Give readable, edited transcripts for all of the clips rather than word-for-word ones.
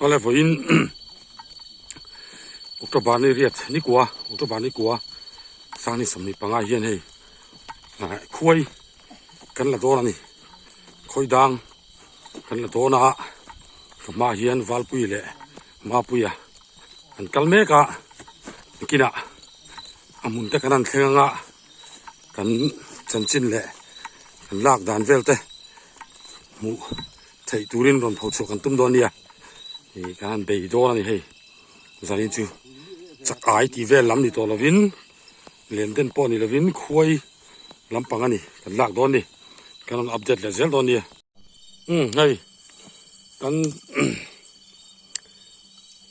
Awle vawiin October ni riat ni kua October ni kua sang ni 25 hian hei khuai kan la dawn a ni khawi dang kan la dawn a ka hmaah hian Valpui leh Mapuia an kal mek a nikinah a hmun te kan han thleng anga kan chanchin leh kan lak dan vel te hmuh theih turin rawn pho chhuah kan tum dawn nia ih kan han bei dawn a ni hei zanin chu chak ai tih vel lam ni tawh lovin len den pawh ni lovin khuai lampang a ni kan lak dawn ni kan rawn update leh zel dawn nia umm hei kan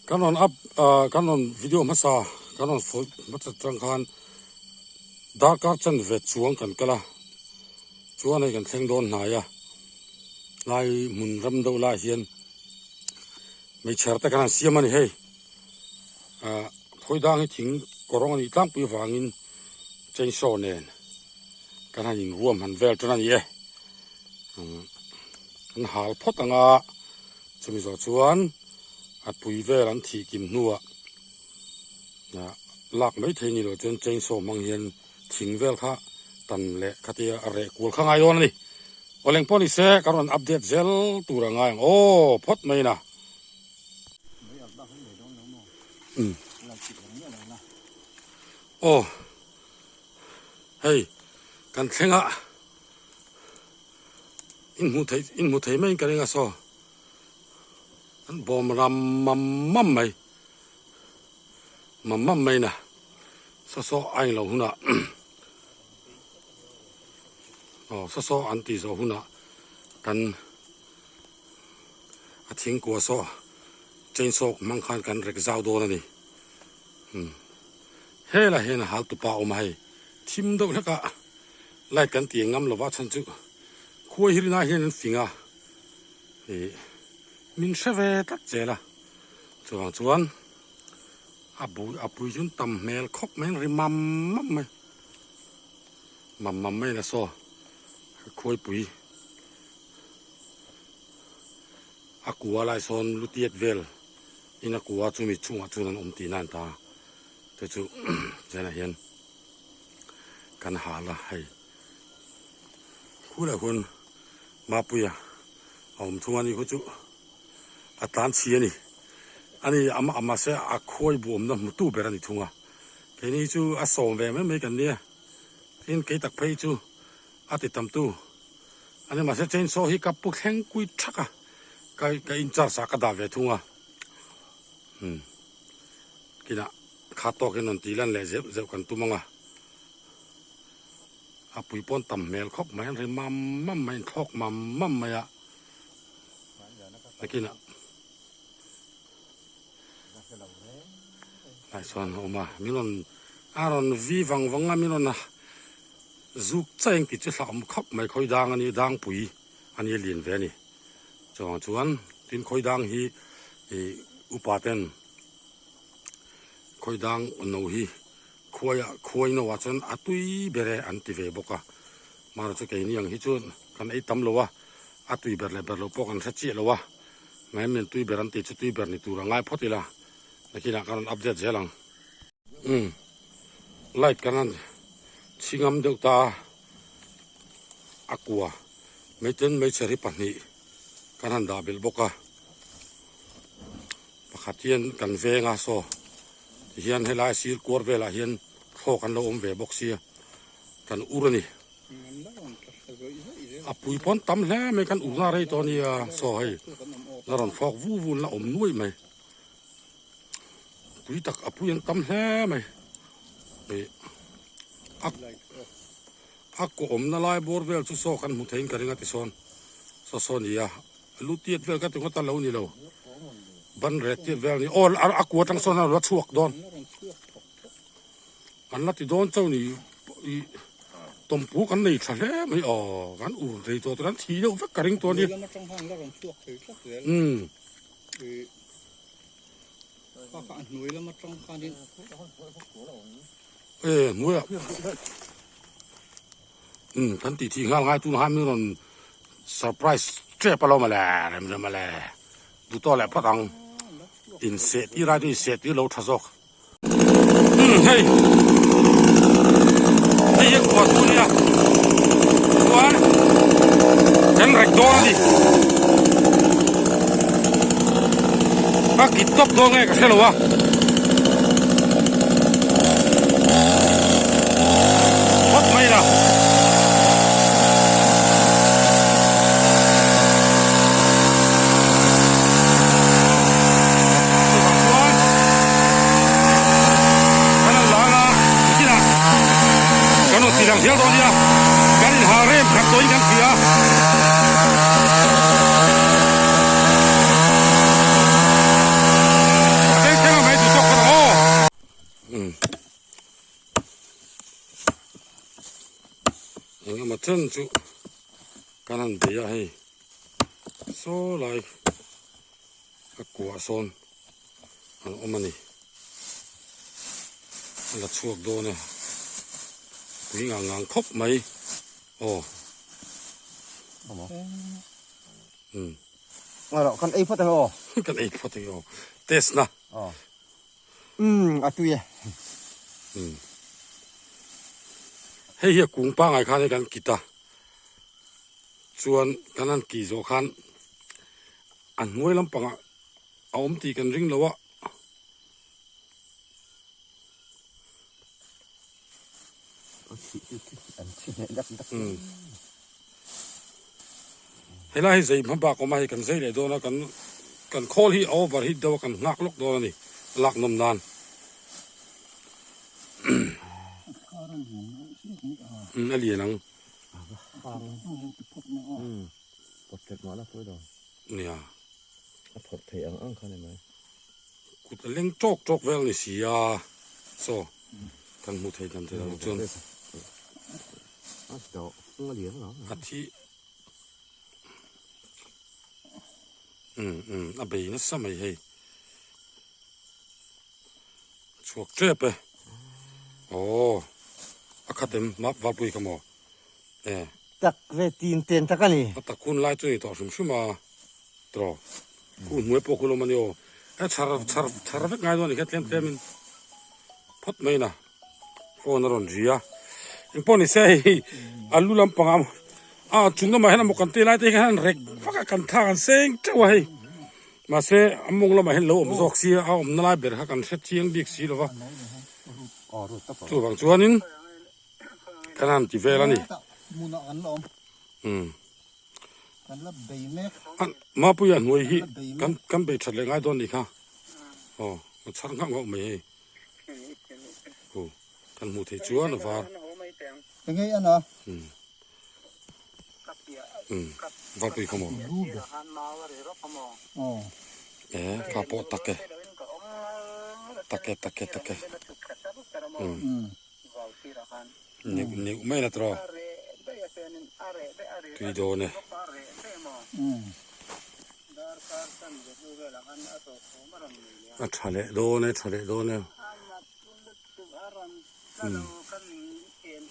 kan rawn up ah kan rawn video hmasa kan rawn sawi hmasa tang khan darkar chanve chuang kan kal a chuan hei kan thleng dawn hnai a lai hmun ram deuh lai hian hmeichher te kan han siam a ni hei ah khawi dang hi thing kawrawng a nih tlangpui avangin chainsaw nen kan han inruam han vel tan a ni e an hal phawt ang a chumi zawh chuan a pui vel an thih kim hnuah ah lak mai thei ni lo chuan chainsaw hmang hian thing vel kha tan leh khatia a reh kual kha ngai dawn a ni. Aw leng pawh ni se ka rawn update zel tur a ngai ang aw phawt mai na. Umm aw hei kan thleng a in hmuh theih in hmuh thei mai in ka ring a saw an bawm ram mam mam mai mam mam mai na saw saw a englo hunah aw saw saw an tih zawh hunah kan a thingkua saw chainsaw hmang khan kan rek zau dawn a ni umm helaiah hian a hal tupa a awm a hei thim deuh hlek a light kan tih ngam lova chhan chu khuai hi rinai hian an fing a ih min hre ve tlat zel a chuvang chuan a bui a pui chu an tam hmel khawp mai an ri mam mam mai mam mam mai na saw khuaipui a kua lai sawn lu tiat vel in a kua chumi chungah chuan an awm tihna an ta te chu zanah hian kan hal a hei khulai hun Mapuia a awm thung a ni khu chu a tlan chhi a ni ani amah mahse a khuai buamna hmutu ber a ni thung a keini chu a sawm ve mai mai kan nia tin kei tak phei chu a ti tam tu ani mahse chainsaw hi ka pu thleng kui thak a ka ka in charge ah ka dah ve thung a umm kinah kha tawk in rawn tih lan leh zeuh zeuh kan tum ang a a pui pawn tam hmel khawp mai an ri mam mam mai an thlawk mam mam mai a nakinah lai chuan a awm a min rawn a rawn vi vang vang a min rawn zuk chaih ang tih chu hlauhawm khawp mai khawi dang a ni dangpui a ni a lian ve a ni chuvang chuan tin khawi dang hi ih upa ten khawi dang no hi khuaia khuai no ah chuan a tui ber e an ti ve bawk a mahrawh chu keini ang hi chuan kan ei tam lo a a tui ber leh ber lo pawh kan hre chiah lo a mai min tui ber an tih chu tui ber ni tur a ngai phawt ila nakinah ka rawn update zel ang umm light kan han chhingam deuh ta a a kua mai ten hmeichhe ri pahnih kan han dah belh bawk a pakhat hian kan veng a saw tihian helai sir kuar velah hian thlawk an lo awm ve bawk sia kan ur a ni a pui pawn tam hle mai kan ur na rei tawh a nia saw hei la rawn thlawk vu vu la awm nuaih mai pui tak a pui an tam hle mai ih a a kaw awmna lai bawr vel chu saw kan hmu theiin ka ring a tisawn saw saw a ni a lu tiat vel ka ti ngawt a lo ni lo ban rek tiat vel a ni aw a kua atang sawn a la chhuak dawn an la ti dawn chauh ni ih tawmpu kan nei tha hle mai aw kan ur thei tawh kan thi deuh vek ka ring tawh a ni umm. E hnuaiah umm kan tih thih nghal ngai tun khan min rawn surprise tep alawm ale rem rem ale duh tawh leh phawt ang. Inseh tir ai chu inseh tir lo tha zawk. Umm hei hei hi khuah chu nia chuan kan rek dawn a ni a kit tawp dawn nge ka hre lo a. Phawt mai la. Chuvang chuan kan lo lang a, nikinah kan rawn ti lang zel dawn nia, kan inha rem khat tawhin kan hria. A thleng thleng a mai duh tawk phawt ang aw. Engemaw chen chu kan han bei a hei saw lai a kuah sawn an awm a ni a la chhuak dawn e pui ngang ngang khawp mai aw umm kan ei phawt ang aw kan ei phawt ang aw test na aw Umm a tui e. Umm hei hi a kung pangai khan hei kan kit a chuan kan han kih zawh khan a hnuai lampangah a awm tih kan ring lo a. Umm helai hi zei hma bak awm a hei kan zei leh dawn a kan kan khawl hi a over hit deuh a kan nghak lawk dawn a ni a lak nawm nan umm a lian ang nia kut a leng tawk tawk vel a ni si a saw kan hmuh theih dan te lo chuan a thi umm umm a bei nasa mai hei chhuak tep e aw a khat em map valpui kha maw e tak ve tin ten tak a ni a tak hun lai chu ni tawh hrim hrim a tawh khu hnuai pawh khu lo mani aw e chhar chhar chhar vek ngai dawn a ni kha tlem tlem in phawt mai na phone a rawn ri a engpawh ni se hei a lu lampang ah a chung lamah hian a maw kan tih lai te hian rek vak a kan thak an seng teuh a hei mahse a mawng lamah hian lo awm zawk si a a awmna lai ber kha kan hre chiang bik si lo va chuvang chuanin kan han ti vel a ni umm Mapuia hnuai hi kan kan bei that leh ngai dawn nih kha aw a chhar nghauh nghauh mai hei aw kan hmuh theih chuan a var umm varpui kha maw e kha pawh tak e tak e tak e tak e umm. Neuh neuh mai la tawh tui dawn e. A tha leh dawn e tha leh dawn e.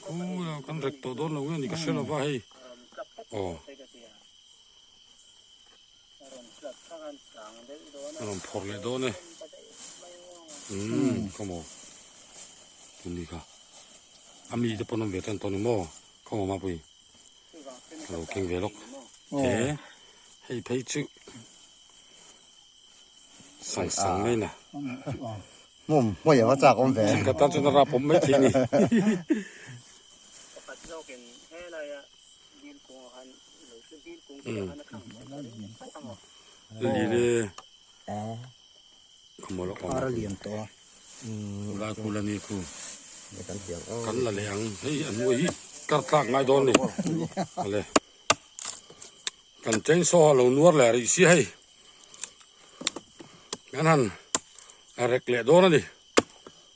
Khu kan rek tawh dawn lo nge ni ka hre lo va hei aw. A rawn phawrh leh dawn e umm khawmaw tuni kha a mi te pawn awm ve tan tawh ni maw khawmaw mapui ka lo keng ve lawk he hei phei chu sang sang mai na hmum hmawih ava chak awm ve ka tan chuan a rap awm mai thei ni. Kan la leh ang hei a hnuai hi kar tlak ngai dawn ni ale kan chainsaw a lo nuar leh rih si hei kan han a rek leh dawn a ni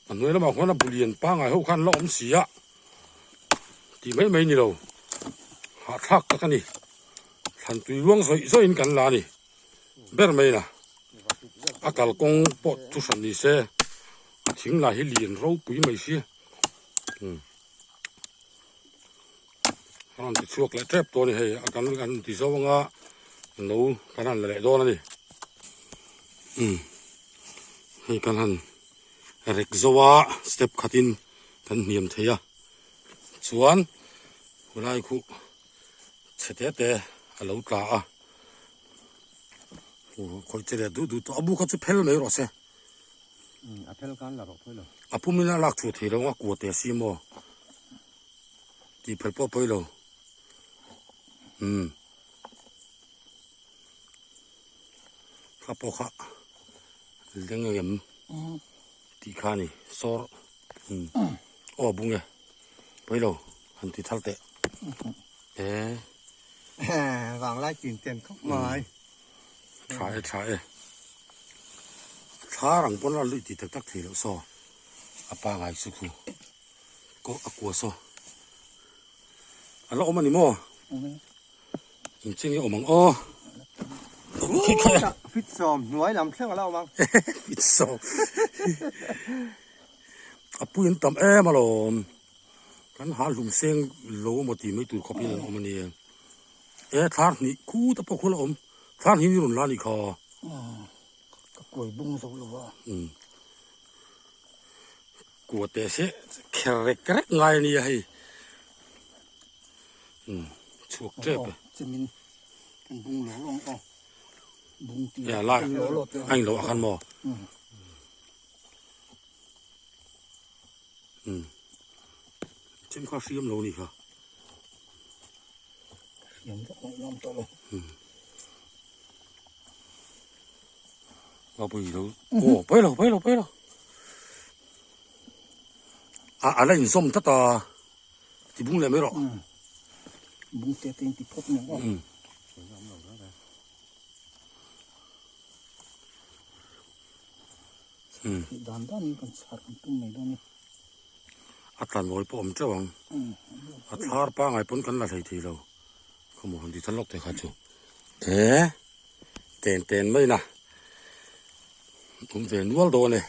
a hnuai lamah khuan a bulian pangai ho khan la awm si a. Tih mai mai ni lo, hahthlak tak a ni. Thlan tui luang zawih zawih in kan la a ni. Ber mai la, a kalkawng pawh thu hran ni se, a thing lah hi lian ropui mai si. Umm a rawn ti chhuak leh tep tawh a ni hei, a kan kan ti zo anga no kan han la leh dawn a ni. Umm. Hei kan han rek zo a step khatin kan hniam thei a chuan khulai khu chhe te te a lo tla a khawi che leh duh duh tawh a bu kha chu phel mai rawh se a phel khan la rawh phawi lo a pum in a lak chhuah thei lo a kua te si maw tih phel pawh pawi lo umm. Kha pawh kha leng engem tih kha a ni sawr aw bung e pawi lo han ti thar teh e vanglai tin ten khawp mai tha e tha e thla rang pawn a luih tih tak tak thei loh saw a pangai chu khu kawh a kua saw a la awm a ni maw. Engchen nge awm ang aw. Fit sawm hnuai lam thleng a la awm ang. Fit sawm. A pui an tam em alawm. Kan hal hlum seng lo emaw tih mai tur khawp in an awm a ni. E thlar hnih khut a pawh khu la awm. Thlar hnih ni rawn la a nih kha. Ka kuai bung zo lo a. Kua teh se kher rek rek ngai a nia hei. Um chhuak tep e. Chimin kan bung lo lo ang aw. Bung ti. Ya lai a in lo a khan maw. Um chem kha hriam lo ni kha. Hriam vak ngaih nawm tawh lo. Um a pui lo aw pawi lo pawi lo pawi lo a a la inzawm tlat a. Ti bung leh mai rawh. Bung te te in ti phawt mai ang aw. Dan dan in kan chhar kan tum mai dawn ni. A tla nawi pawh awm teuh ang. A thlar pangai pawn kan la hlei thei lo. Khawmaw han ti thar lawk te kha chu. E ten ten mai na. Awm ve nual dawn e.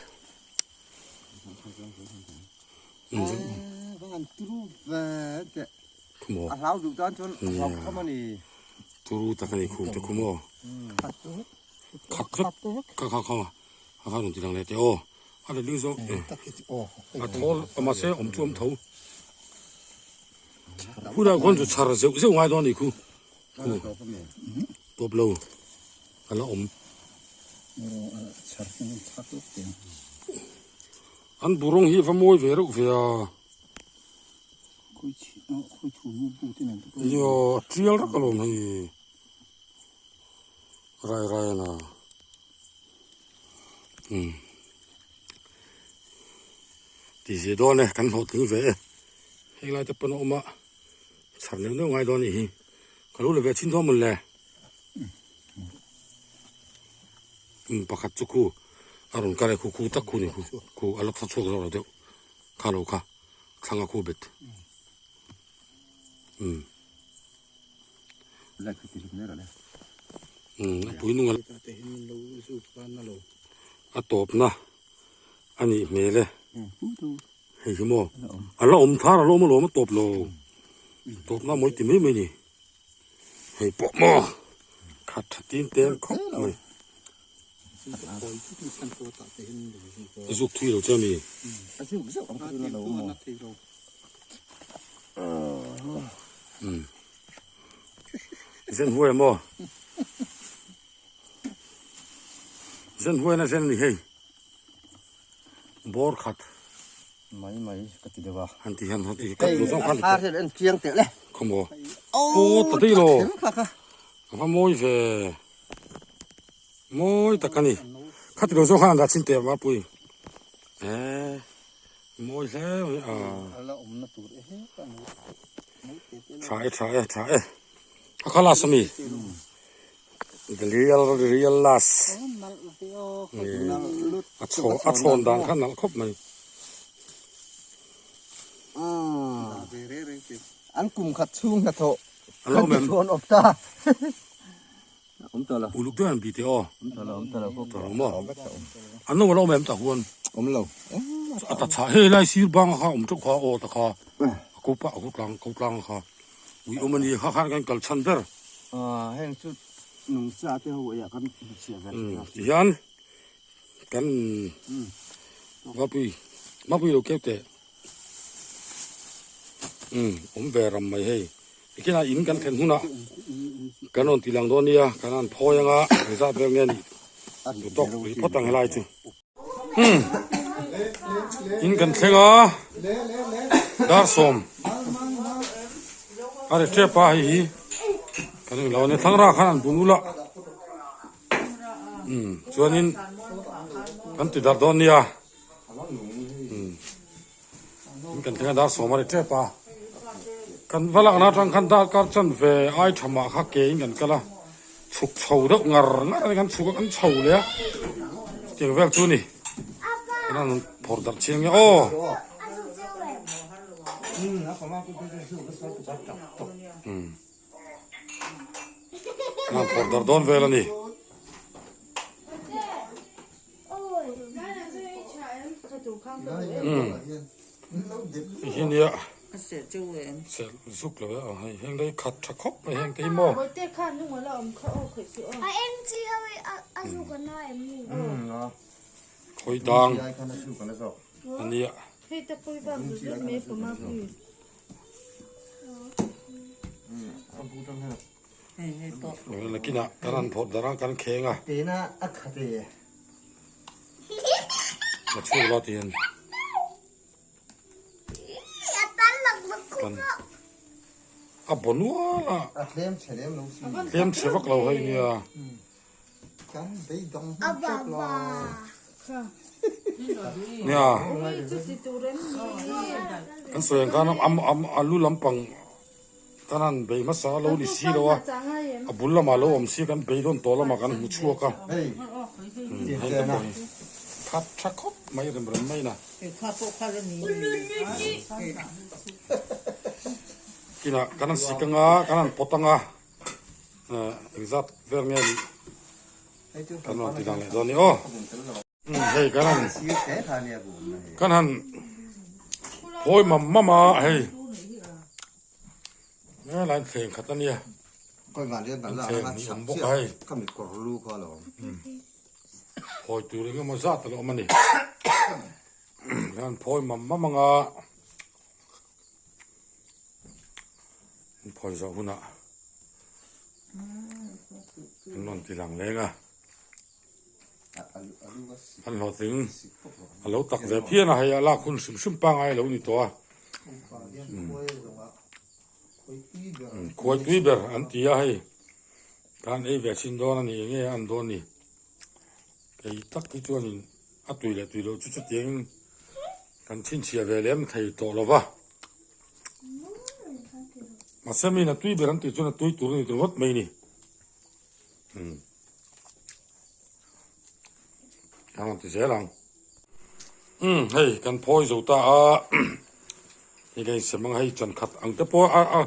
A hlau duh tan chuan a hlau khawm a ni. Turu tak a ni khum te khum aw. Khat vek kha kha kha a kha rawn ti lang leh teh aw. A let ling zawk e. A thawl a mahse awm chu awm tho. Khulai khuan chu chhar zeuh zeuh ngai dawn a ni khu. Khu tawp lo a la awm. An burawng hi va mawi ve reuh ve a. Nia a tial rak alawm hei rai rai a na. Umm ti zia dawn e kan hlawhtling ve e heng lai te pawn a awm a chhar neuh neuh ngai dawn a nih hi ka lo la ve chin dawn mawn le. Umm pakhat chu khu a rawn kal e khu khu tak khu ni khu khu a la tha chhuak zawk lo deuh kha lo kha thlang a khu bet umm umm a pui nung a tawp na a nih hmel e hei hi maw a la awm thar a lawm alawm a tawp lo tawp na mawi ti mai mai ni. Hei pawh maw khat tha tin tel khawp mai. A zuk thui lo che a mi. A zuk zeuh ang chu lo maw. Um. Zen huai maw. Zen huai na zen ni hei. Bor khat. Mai mai ka ti deuh a. Han ti hian han ti kat duh zawng khan. Hei a thar hian en chiang teh le. Khawmaw. Aw ta daih lo. A va mawi ve. Mawi tak a ni. Khati lo zawng khan an dah chin teh mapui. Eh mawi hle mai a. Tha e tha e tha e. A kha last ami. The real real last. A chhaw a chhawn dan kha nalh khawp mai. An kum khat chhung hnathawh A lo awm em? Chuan awm ta. Awm ta lo. Uluk deuh an bi teh aw. Awm ta lo awm ta lo. Ta lo maw? An lo a lo awm em ta huan? Awm lo. A ta chhah hei lai sir bang kha awm teuh kha aw ta kha. A ko pah a ko tlang ko tlang kha. Ui awm a ni kha khan kan kal chhan ber. Heng chu nungcha te ho eiah kan hmuchhiah ve thin a. Tihian. Kan Mapui Mapui lo keu teh. Umm awm ve ram mai hei. Tikhian a in kan thlen hunah kan rawn ti lang dawn nia kan han phawi anga engzat vel nge nih duh tawk pui phawt ang helai chu. Umm in kan thleng a dar sawm a ri tep a hei hi kan englo ania thlangra khan an bun ula. Umm chuanin kan ti darh dawn nia umm in kan thleng a dar sawm a ri tep a kan va lakna atang khan dar kar chan ve ai tha mah kha ke in kan kal a chhuk chho deuh ngar ngar a ni kan chhuk a kan chho leh a chutiang vel chu a ni kan han phawrh darh chiang nge aw. Umm. Nang phawrh dar dawn vel a ni. Umm hei hi nia serh zuk lo e hei heng dai khat tha khawp mai heng te hi maw. Khawi dang a nia. Nakinah kan han phawrh darh a kan kheng a. A chhuk lo tiin kan a baw nual a. Tlem chhe vak lo hei nia. Nia kan sawi ang khan a lu lampang kan han bei hmasa a lo ni si lo a a bul lamah lo awm si a kan bei dawn tawh lamah kan hmu chhuak a hei te pawh hi khat tha khawp mai rem rem mai na kinah kan han sik anga kan han pawt anga. Engzat vel nge nih kan rawn ti dang leh dawn ni aw. Hei kan han kan han phawi mam mam a hei helai thleng khat a nia thleng hi awm bawk a hei phawi tur engemaw zat a lo awm a ni kan han phawi mam mam anga. An phawi zawh hunah an rawn ti lang leng a, an hlawhtling a lo tak ve phian a, hei a lak hun hrim hrim pangngai a lo ni tawh a, khuai tui ber an ti a hei khan ei ve chhin dawn a ni eng nge a an dawn ni kei tak hi chuanin a tui leh tui loh chu chutiangin kan chhinchhiah ve lem thei tawh lo va. Mahse miin a tui ber an tih chuan a tui tur a ni ringawt mai a ni. Umm. Kan rawn ti zel ang. Umm hei kan phawi zo ta a hei ka insem ang a hei chan khat ang te pawh a a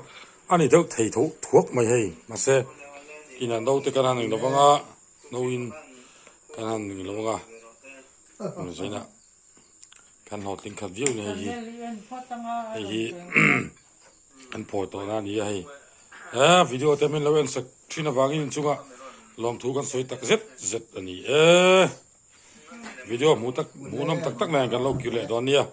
a ni deuh thei tho thuak mai hei mahse inah naute kan han eng lovang a nauin kan han eng lovang a zainah. Kan hlawhtling khat viau ni hei hi hei hi an phawi tawh na a ni a hei he video te min lo en sak thin avangin inchunga lawmthu kan sawi tak zet zet a ni e video hmuh tak hmuhnawm tak tak nen kan lo kir leh dawn nia.